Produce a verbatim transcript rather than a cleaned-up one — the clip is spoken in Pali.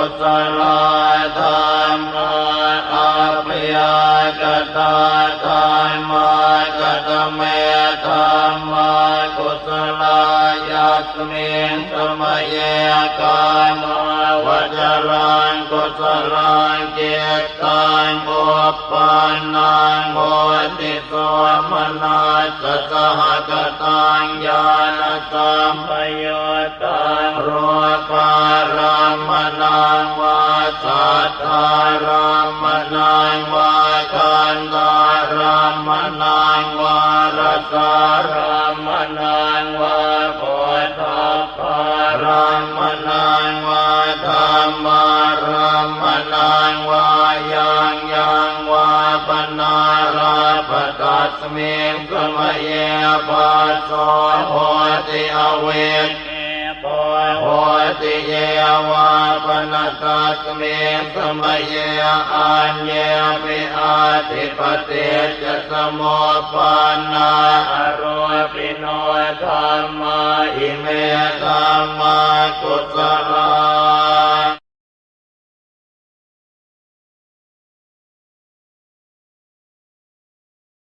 Kusalā dhammā, abyākatā dhammā. Katame dhammā kusalā? Yasmiṃ samaye kāmāvacaraṃ kusalaṃ cittaṃ uppannaṃ hoti somanassasahagataṃ ñāṇasampayuttaṃ rūpārammaṇaṃ vā saddārammaṇaṃ vā gandhārammaṇaṃ vā rasārammaṇaṃ vā phoṭṭhabbārammaṇaṃ vā dhammārammaṇaṃ vā yaṃ yaṃ vā panārabbha tasmiṃ samaye phasso hoti, avikkhepo hoti. Ye vā pana tasmiṃ samaye aññepi atthi paṭiccasamuppannā arūpino dhammā, ime dhammā kusalā.